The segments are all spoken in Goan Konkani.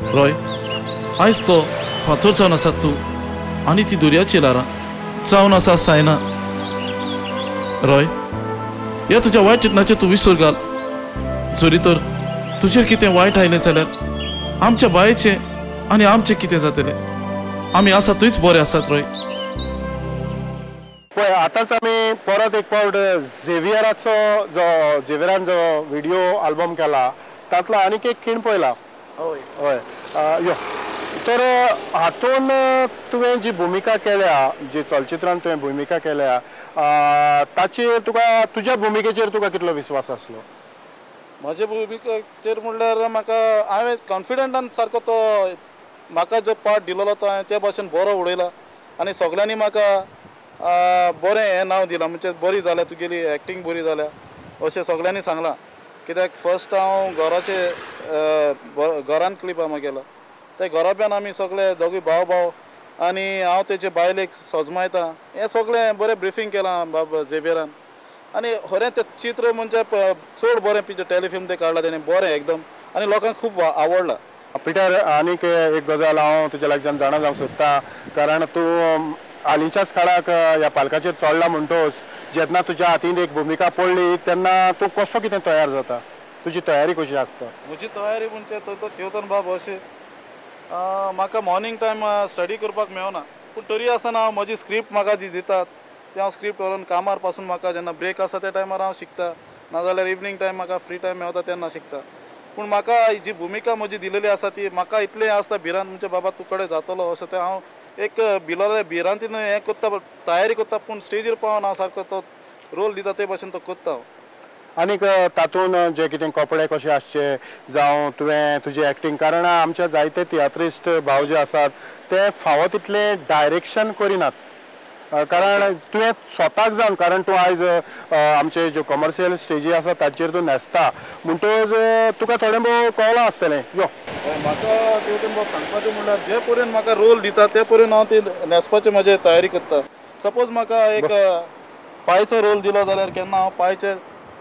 रॉय, आयज तो फातर जावन आसा तूं आनी ती दर्याची ल्हारां जावन आसा सायना. रॉय, ह्या तुज्या वायट चिंतनाचेर तूं विसर घाल. जरी तर तुजेर कितें वायट आयलें जाल्यार आमच्या बायेचें आनी आमचें कितें जातलें? आमी आसा थंयच बरे आसात रॉय. पळय, आतांच आमी परत एक फावट झेवियराचो जो झेवियरान जो व्हिडियो आल्बम केला तातलो आनीक एक खीण पळयला. हय हय, यो तर हातून तुवें जी भुमिका केल्या, जी चलचित्रान तुवें भुमिका केल्या, ताचेर तुका तुज्या भुमिकेचेर तुका कितलो विस्वास आसलो? म्हज्या भुमिकेचेर म्हणल्यार म्हाका हांवें कॉन्फिडंटान सारको तो म्हाका जो पार्ट दिलेलो तो हांवें ते भाशेन बरो उडयला आनी सगळ्यांनी म्हाका बरें हें नांव दिलां, म्हणजे बरी जाल्या तुगेली एक्टींग बरी जाल्या अशें सगळ्यांनी सांगलां. कित्याक फर्स्ट हांव घराचे घरान क्लिप हांव केलो, ते घराब्यान आमी सगळे दोगूय भाव भाव आनी हांव तेजे बायलेक सजमायता, हें सगळें बरें ब्रिफींग केलां बाब झेवियरान. आनी खरें तें चित्र म्हणजे चड बरें पिक्चर टेलिफिल्म तें काडलां तेणें बरें एकदम आनी लोकांक खूब आवडलां. पिटर, आनीक एक गजाल हांव तुज्या लागच्यान जाणा जावंक सोदता, कारण तूं हालींच्याच काळाक ह्या पालकाचेर चडला म्हणटोच जेन्ना तुज्या हातीन एक भुमिका पडली तेन्ना तूं कसो कितें तयार जाता, तुजी तयारी कशी आसता? म्हजी तयारी म्हणजे तेवतन बाब अशें म्हाका मॉर्निंग टायम स्टडी करपाक मेळना, पूण तरी आसतना हांव म्हजी स्क्रिप्ट म्हाका जी दितात ते हांव स्क्रिप्ट व्हरून कामार पासून म्हाका जेन्ना ब्रेक आसा त्या टायमार हांव शिकता, नाजाल्यार इवनींग टायम म्हाका फ्री टायम मेळटा तेन्ना शिकता. पूण म्हाका जी भुमिका म्हजी दिलेली आसा ती म्हाका इतलें आसता भिरांत म्हणजे बाबा तूं कडेन जातलो अशें तें हांव एक भिलोले भिरांतीन हें करता, तयारी करता, पूण स्टेजीर पावन हांव सारको तो रोल दिता ते भाशेन तो करता हांव. आनीक तातूंत जे कितें कपडे कशे आसचे जावं तुवें तुजी एक्टींग, कारण आमच्या जायते तियात्रिस्ट भाव जे आसात ते फावो तितलें डायरेक्शन करिनात, कारण तुवें स्वताक जावन, कारण तूं आयज आमचे ज्यो कमर्शियल स्टेजी आसा ताचेर तूं न्हेसता म्हणटकच तुका थोडें भोव कळ्ळां आसतलें. यो, म्हाका तेवटेन बाब सांगपाचें म्हणल्यार जे पर्यंत म्हाका रोल दिता ते पर्यंत हांव ती न्हेसपाची म्हजी तयारी करता. सपोज म्हाका एक पांयचो रोल दिलो जाल्यार केन्ना हांव पांयचे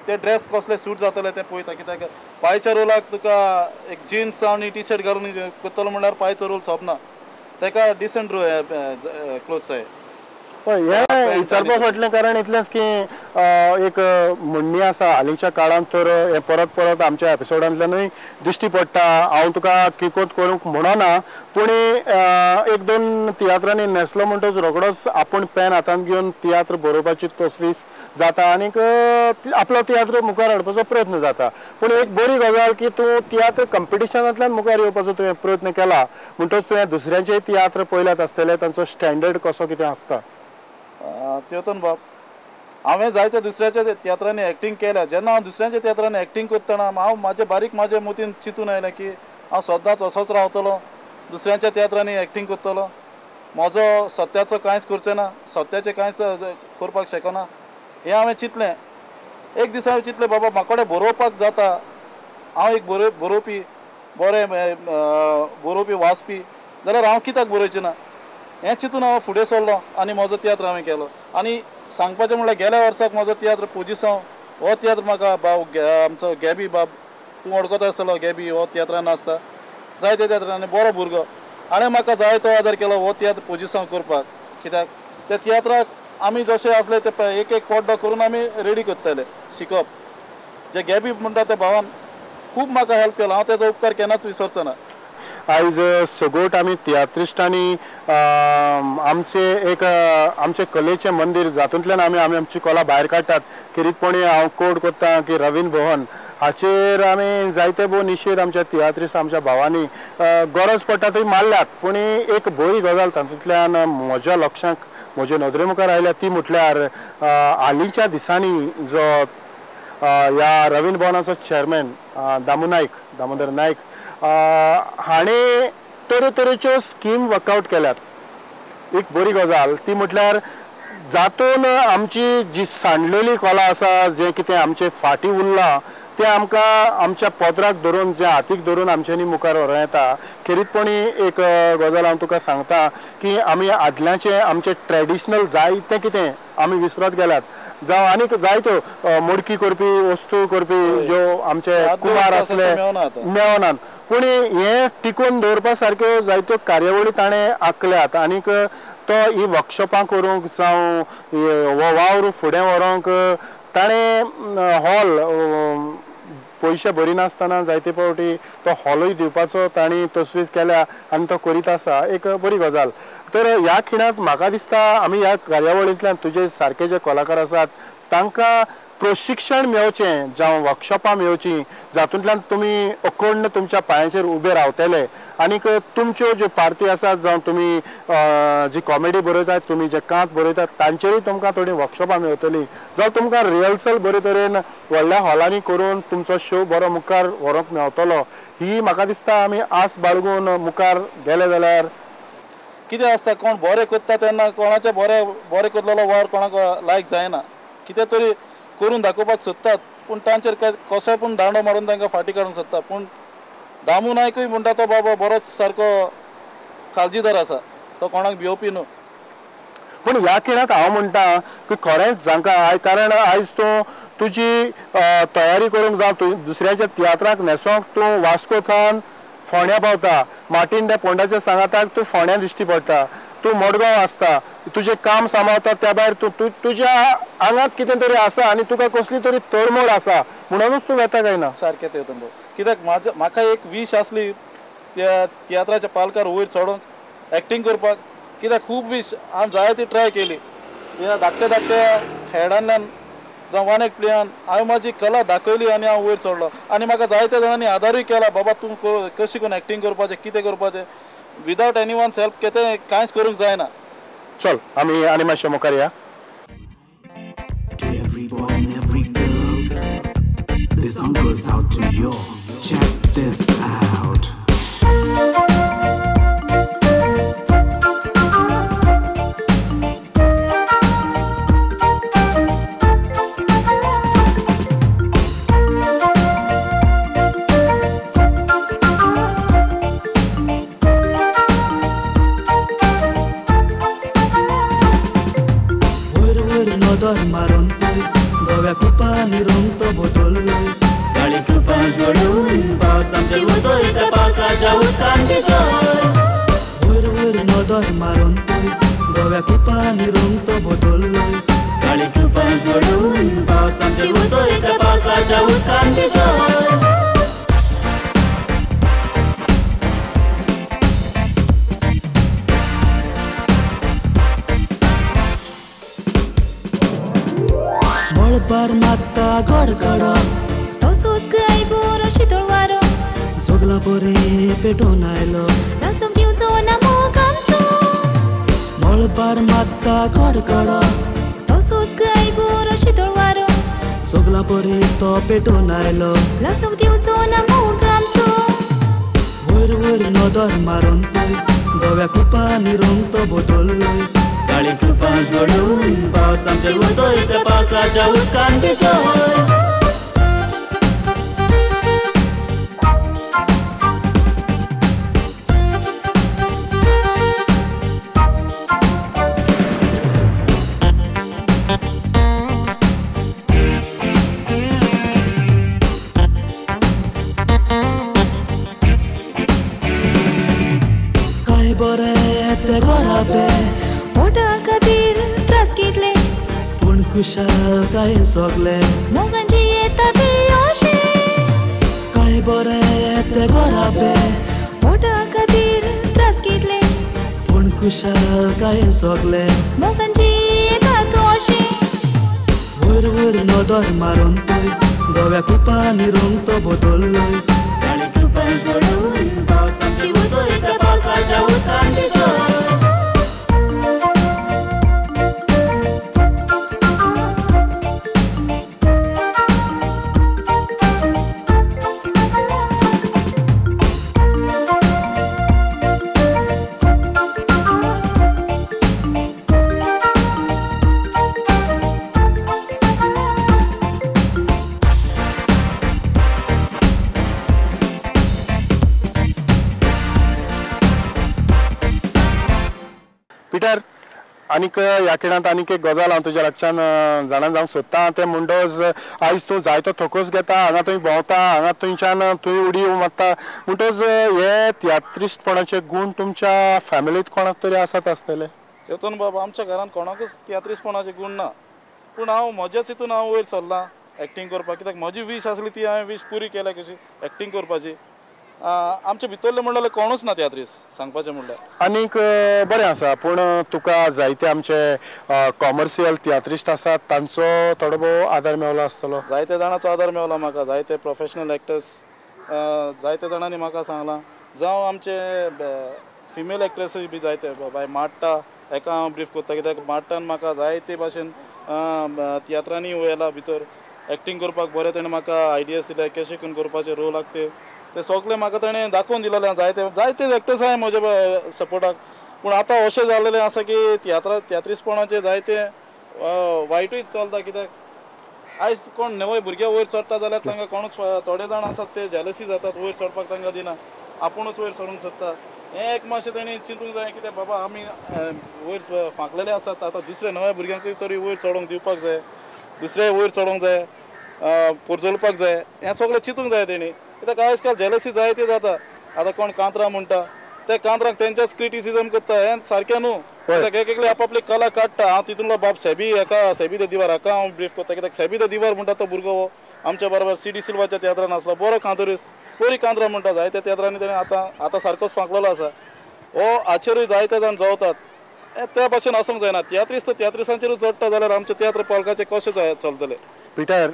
ते ड्रेस कसले सूट जातले ते पळयता, कित्याक पांयच्या रोलाक तुका एक जिन्स आनी टी शर्ट घालून करतलो म्हणल्यार पांयचो रोल सोंपना, ताका डिसंट क्लोथ्स जाय. पळय, हें विचारपा फाटलें कारण इतलेंच की एक म्हणणी आसा हालींच्या काळांत तर हें परत परत आमच्या एपिसोडांतल्यानूय दिश्टी पडटा. हांव तुका किकोत करूंक म्हणना, पूण एक दोन तियात्रांनी न्हेसलो म्हणटकच रोखडोच आपूण पेन हातांत घेवन तियात्र बरोवपाची तसवीस जाता आनीक आपलो तियात्र मुखार हाडपाचो प्रयत्न जाता. पूण एक बरी गजाल की तूं तियात्र कंपिटिशनांतल्यान मुखार येवपाचो तुवें प्रयत्न केला म्हणटकच तुवें दुसऱ्यांचेय तियात्र पळयल्यात आसतले, तांचो स्टँडर्ड कसो कितें आसता. तेवतन बाब, हांवें जायते दुसऱ्याच्या तियात्रांनी एक्टींग केल्या. जेन्ना हांव दुसऱ्यांच्या तियात्रांनी एक्टींग करतना हांव म्हाजे बारीक म्हाजे मतीन चिंतून आयलें की हांव सदांच असोच रावतलो, दुसऱ्यांच्या तियात्रांनी एक्टींग करतलो, म्हजो सत्याचो कांयच करचें ना, सत्याचें कांयच करपाक शकना हें हांवें चिंतलें. एक दीस हांवें चिंतलें बाबा म्हाका कडेन बरोवपाक जाता, हांव एक बरोवपी, बरें बरोवपी वाचपी, जाल्यार हांव कित्याक बरोवचें ना हें चिंतून हांव फुडें सरलो आनी म्हजो तियात्र हांवें केलो. आनी सांगपाचें म्हणल्यार गेल्या वर्साक म्हजो तियात्र पोजिसांव हो तियात्र म्हाका भाव आमचो गॅबी बाब, तूं वळखता आसतलो गॅबी, हो तियात्रान आसता जायते तियात्रांनी बरो भुरगो, हाणें म्हाका जाय तो आदार केलो हो तियात्र पोजिसांव करपाक. कित्याक त्या तियात्राक आमी जशे आसले ते एक एक पड्डो करून आमी रेडी करताले शिकप. जे गॅबी म्हणटा त्या भावान खूब म्हाका हेल्प केलो, हांव तेजो उपकार केन्नाच विसरचो ना. आयज सगोट आमी तियात्रिस्टांनी आमचे एक आमचे कलेचें मंदीर जातूंतल्यान आमी आमी आमची कला भायर काडटात. खेरीतपणी हांव कोड करता की रवींद्र भवन हाचेर आमी जायते भोव निशेध आमच्या तियात्रिस्ट आमच्या भावांनी गरज पडटा थंय मारल्यात, पूण एक बरी गजाल तातूंतल्यान म्हज्या लक्षाक म्हज्या नदरे मुखार आयल्या ती म्हटल्यार हालींच्या दिसांनी जो ह्या रवींद्र भवनाचो चेअरमॅन दामू नायक, दामोदर नायक हाणें तरेतरेच्यो स्कीम वर्कआवट केल्यात. एक बरी गजाल ती म्हटल्यार जातून आमची जी सांडलेली कला आसा, जें कितें आमचें फाटीं उरलां तें आमकां आमच्या पोदराक धरून जे हातीक धरून आमच्यांनी मुखार व्हरूं येता. खेरीतपणी एक गजाल हांव तुका सांगता की आमी आदल्याचें आमचें ट्रेडिशनल जायतें कितें आमी विसरत गेल्यात, जावं आनीक जायत्यो मोडकी करपी वस्तू करपी ज्यो आमचे कुमार आसले मेळनात, पूण हें टिकोवन दवरपा सारक्यो जायत्यो कार्यावळी ताणें आंखल्यात आनीक तो ही वर्कशॉपां करूंक जावं हो वावर फुडें व्हरूंक ताणें हॉल पयशे भरिनासतना जायते फावटी तो हॉलूय दिवपाचो तांणी तजवीज केल्या आनी तो करीत आसा, एक बरी गजाल. तर ह्या खिणांत म्हाका दिसता आमी ह्या कार्यावळींतल्यान तुजे सारके जे कलाकार आसात तांकां प्रशिक्षण मेळचें, जावं वर्कशॉपां मेळचीं, जातूंतल्यान तुमी अखंड तुमच्या पांयाचेर उबे रावतले आनीक तुमच्यो ज्यो पार्ती आसात जावं तुमी जी कॉमेडी बरयतात, तुमी जे कांत बरयतात तांचेरूय तुमकां थोडीं वर्कशॉपां मेळटलीं, जावं तुमकां रिहर्सल बरे तरेन व्हडल्या हॉलांनी करून तुमचो शो बरो मुखार व्हरूंक मेळटलो. ही म्हाका दिसता आमी आस बाळगून मुखार गेले जाल्यार कितें आसता, कोण बरें करता तेन्ना कोणाचें बरें बरें करतलो वावर कोणाक लायक जायना, कितें तरी करून दाखोवपाक सोदतात पूण तांचेर कसोय पूण दांडो मारून तांकां फाटीं काडूंक सोदता. पूण दामू नायकूय म्हणटा तो बाबा बरोच सारको काळजीदार आसा, तो कोणाक भियोवपी न्हू. पूण ह्या खिणाक हांव म्हणटा की खरेंच जांकां, कारण आयज तूं तुजी तयारी करूंक जावं दुसऱ्याच्या तियात्राक न्हेसोंक तूं वास्को थावन फोंड्या पावता, मार्टीन डे पोंडाच्या सांगाताक तूं फोंड्या दिश्टी पडटा, तूं मडगांव आसता, तुजें काम सांबाळता, त्या भायर तूं तुज्या आंगांत कितें तरी आसा आनी तुका कसली तरी तळमळ आसा म्हणूनच तूं वेता काय ना? सारकें तें भाऊ, कित्याक म्हाका म्हाका एक वीश आसली त्या तियात्राच्या पालकार वयर चडोंक एक्टींग करपाक, कित्याक खूब वीश हांवें जाय ती ट्राय केली. ह्या धाकट्या धाकट्या हेडांतल्यान जावं वन एक प्लेयान हांवें म्हाजी कला दाखयली आनी हांव वयर चडलो आनी म्हाका जायत्या जाणांनी आदारूय केला, बाबा तूं कशी करून एक्टींग करपाचें, कितें करपाचें, विदावट एनी वन्स हेल्प कितें कांयच करूंक जायना. चल आमी आनी मातशें मुखार या. To every boy and every girl, this song goes out to you. Check this out. मारून गोव्या कुपांनी रंग तो बदल, काळी कुपां जोडून पावस आमचे उदय त्या पावसाच्या उदकान भिजय. वयर वयर नदर मारून गोव्या कुपांनी रंग तो बदल, काळी कुपां जोडून पावस आमचे उदय त्या पावसाच्या उदकान भिजय. मळबार मात्ता गडगडो तसोच काय बरो शितळ वारो, जोगला बरी पेटोवन आयलो लासूंक दिवचो ना मोग आमचो. मळबार मात्ता गडगडो तसोच काय बरो शितळ वारो, जोगला बरी तो पेटोवन आयलो लासूंक दिवचो ना मोग आमचो. वयर वयर नदर मारून गोव्या कुपांनी रंग तो बदल, काळी कुपां जोडून पावस आमचे उदय त्या पावसाच्या उदकान भिजय. काय बरें तें घराबे पोटा खातीर त्रास घेतले, पूण खुशालकायेन सगले मोगांची येता ते अशें. काय बरें तें घराबे पोटा खातीर त्रास घेतले, पूण खुशालकायेन सगले मोगांची येता तो अशें. वयर वयर नदर मारून गोव्या कुपांनी रंग तो बदल, काळी कुपां जोडून पावस आमचे उदय त्या पावसाच्या उदकान भिजय. पिटर, आनीक ह्या खिणांत आनीक एक गजाल हांव तुज्या लागच्यान जाणा जावंक सोदता, तें म्हणटच आयज तूं जायतो थोकोस घेता, हांगा थंय भोंवता, हांगा थंयच्यान थंय उडी मारता, म्हणटच हे तियात्रिस्टपणाचे गूण तुमच्या फॅमिलींत कोणाक तरी आसात आसतले? चेतन बाब, आमच्या घरांत कोणाकूच तियात्रिस्टपणाचे गूण ना, पूण हांव म्हज्याच हितून हांव वयर सरलां एक्टींग करपाक, कित्याक म्हजी वीश आसली ती हांवें वीश पुरी केल्या कशी एक्टींग करपाची. आमचे भितरले म्हणल्यार कोणूच ना तियात्रिस्ट सांगपाचें म्हणल्यार. आनीक बरें आसा, पूण तुका जायते आमचे कॉमर्शियल तियात्रिस्ट आसात तांचो थोडो भोव आदार मेवलो आसतलो? जायते जाणांचो आदार मेवला म्हाका, जायते प्रोफेशनल एक्टर्स जायते जाणांनी म्हाका सांगलां, जावं आमचे फिमेल एक्ट्रेसूय बी जायते, बाय माट्टा एका हांव ब्रीफ करता, कित्याक माट्टान म्हाका जायते भाशेन तियात्रांनी वयला भितर एक्टींग करपाक बरें तेणें म्हाका आयडियाज दिले कशें करून करपाचे रोल आहा ते सगळे म्हाका तेणें दाखोवन दिलेलें. जायते जायते एक्टर्स आहाय म्हज्या सपोर्टाक, पूण आतां अशें जालेलें आसा की तियात्रिस्टपणाचें जायते वायटूय चलता, कित्याक आयज कोण नवे भुरगे वयर चडटा जाल्यार तांकां कोणूच थोडे जाण आसात ते जेलसी जातात, वयर चडपाक तांकां दिना, आपुणूच वयर सरूंक सोदता. हें एक मातशें तेणी चिंतूंक जाय कित्याक बाबा आमी वयर फांकलेले आसात, आतां दुसरे नव्या भुरग्यांकूय तरी वयर चडोवंक दिवपाक जाय, दुसरे वयर चडोवंक जाय, पोरजोलपाक जाय, हें सगळें चिंतूंक जाय तेणी. कित्याक आयज काल जेलसी जायती जाता, आतां कोण कांतरां म्हणटा ते कांतरांक तेंच्याच क्रिटिसिजम करता, हें सारकें न्हू. कित्याक एक एकले आपापली कला काडटा. हांव तितूंतलो बाब सेबी हेका सेबी the दिवार हाका हांव ब्रीफ करता, कित्याक सेबी the दिवार म्हणटा तो भुरगो हो आमच्या बरोबर सी डी सिल्वाच्या तियात्रान आसलो, बरो कांतरीस, बरी कांतरां म्हणटा, जायत्या तियात्रांनी तेणें आतां आतां सारकोच फांकलेलो आसा. हो हाचेरूय जायते जाण जवतात, त्या भाशेन आसूंक जायना. तियात्रिस्त तियात्रिस्तांचेरूच चडटा जाल्यार आमचे तियात्र पालकाचे कशें चलतले? पिटर,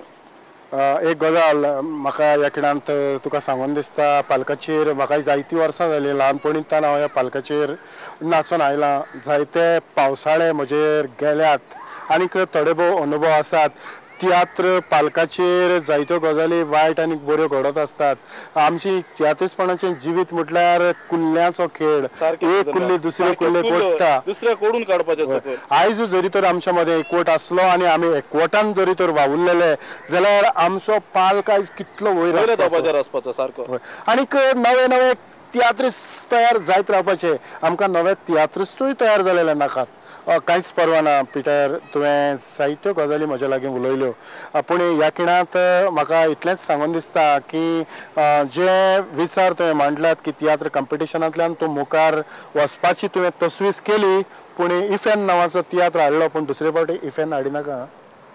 एक गजाल म्हाका ह्या खिणांत तुका सांगून दिसता, पालकाचेर म्हाका जायतीं वर्सां जालीं, ल्हानपणींतल्यान हांव ह्या पालकाचेर नाचून आयलां, जायते पावसाळे म्हजेर गेल्यात आनीक थोडे भोव अनुभव आसात. तियात्र पालकाचेर जायत्यो गजाली वायट आनी बऱ्यो घडत आसतात. आमची तियात्रिस्टपणाचें जिवीत म्हटल्यार कुल्ल्यांचो खेळ, एक कुल्ली दुसरे कुल्ले कोट्टा, दुसऱ्या कोडून काडपाचें. आयज जरी तर आमच्या मदें एकवट आसलो आनी आमी एकवटान जरी तर वावुरलेले जाल्यार आमचो पालक आयज कितलो वयर आसपाचो सारको. आनीक नवे नवे तियात्रिस्ट तयार जायत रावपाचे, आमकां नवे तियात्रिस्टूय तयार जालेले नाकात. कांयच परवा ना पिटर, तुवें जायत्यो गजाली म्हज्या लागीं उलयल्यो, पूण ह्या खिणांत म्हाका इतलेंच सांगून दिसता की जे विचार तुवें मांडल्यात की तियात्र कंपिटिशनांतल्यान तूं मुखार वचपाची तुवें तसवीज केली, पूण इफेन नांवाचो तियात्र हाडलो, पूण दुसरे फावटी इफेन हाडिनाका,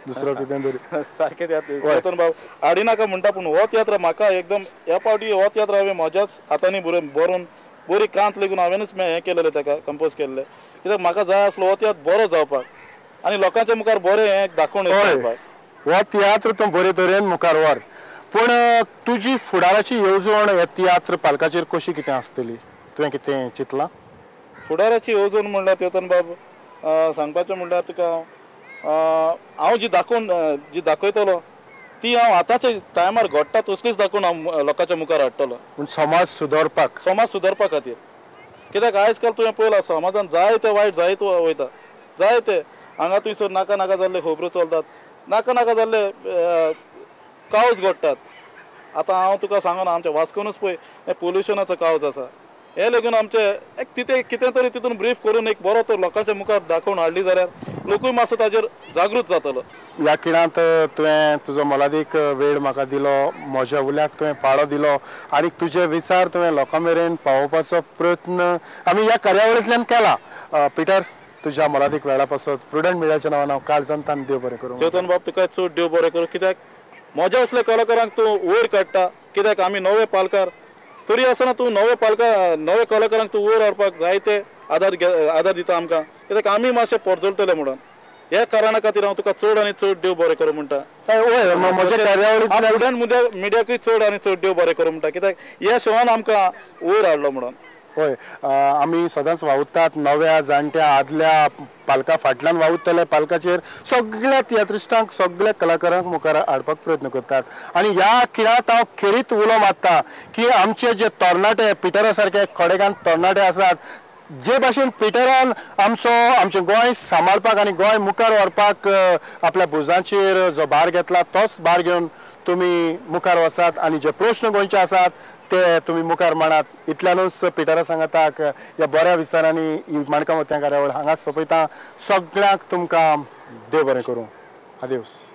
दुसरो कितें तरी सारकें तियात्र चेतन बाब हाडिनाका म्हणटा, पूण हो तियात्र म्हाका एकदम ह्या फावटी हो तियात्र हांवें म्हज्याच हातांनी बरोवन बरी कांत लेगून हांवेंनूच हें केलेलें, ताका कंपोज केल्लें, कित्याक म्हाका जाय आसलो हो तियात्र बरो जावपाक आनी लोकांच्या मुखार बरें हें दाखोवन येवपाक. हो तियात्र तूं बरे तरेन मुखार व्हर, पूण तुजी फुडाराची येवजण ह्या तियात्र पालकाचेर कशी कितें आसतली, तुवें कितें चिंतलां? फुडाराची येवजण म्हणल्यार चेतन बाब सांगपाचें म्हणल्यार तुका हांव जी दाखोवन जी दाखयतलो ती हांव आतांच्या टायमार घडटा तसलीच दाखोवन हांव लोकांच्या मुखार हाडटलो. पूण समाज सुदरपाक, समाज सुदरपा खातीर, कित्याक आयज काल तुवें पळयलां समाजान जायते वायट जायत वयता, जायते हांगा थंयसर नाका नाका जाल्ले खबरो चलतात, नाका नाका जाल्ले कावज घडटात. आतां हांव तुका सांगना, आमच्या वास्कोनूच पळय हें पोल्युशनाचो कावज आसा, हें लेगून आमचें एक तितें कितें तरी तितून ब्रीफ करून एक बरो तर लोकांच्या मुखार दाखोवन हाडली जाल्यार लोकूय मातसो ताजेर जागृत जातलो. ह्या खिणांत तुवें तुजो मोलादीक वेळ म्हाका दिलो, म्हज्या उल्याक तुवें पाळो दिलो आनी तुजे विचार तुवें लोकां मेरेन पावोवपाचो प्रयत्न आमी ह्या कार्यावळींतल्यान केला. पिटर, तुज्या मोलादीक वेळा पासत प्रुडंट मिडियाच्या नांवान हांव काळजांतल्यान देव बरें करूं. चेतन बाब, तुका चड देव बरें करूं, कित्याक म्हज्या असल्या कलाकारांक तूं वयर काडटा, कित्याक आमी नवे पालकार तरी आसतना तूं नवे पालकार नवे कलाकारांक तूं वयर हाडपाक जायते आदार आदार दिता आमकां, कित्याक आमी मातशे पोरजोलतले म्हणून. ह्या कारणा खातीर हांव तुका चड आनी चड देव बरें करूं म्हणटा. प्रुडंट मिडियाकूय चड आनी चड देव बरें करूं म्हणटा, कित्याक ह्या शोवान आमकां वयर हाडलो म्हणून. हय, आमी सदांच वावुरतात नव्या जाणट्या आदल्या पालका फाटल्यान वावुरतले, पालकाचेर सगळ्या तियात्रिस्टांक सगळ्या कलाकारांक मुखार हाडपाक प्रयत्न करतात. आनी ह्या खिणांत हांव खेरीत उलो मारता की आमचे जे तरणाटे पिटरा सारके खडेगांत तरणाटे आसात, जे भाशेन पिटरान आमचो आमचें गोंय सांबाळपाक आनी गोंय मुखार व्हरपाक आपल्या भुजांचेर जो भार घेतला तोच भार घेवन तुमी मुखार वचात आनी जे प्रश्न गोंयचे आसात ते तुमी मुखार मांडात. इतल्यानूच पिटरा सांगाताक ह्या बऱ्या विचारांनी ही माणकां मोतयां कार्यावळ हांगा सोंपयता. सगळ्यांक तुमकां देव बरें करूं. आदेवस.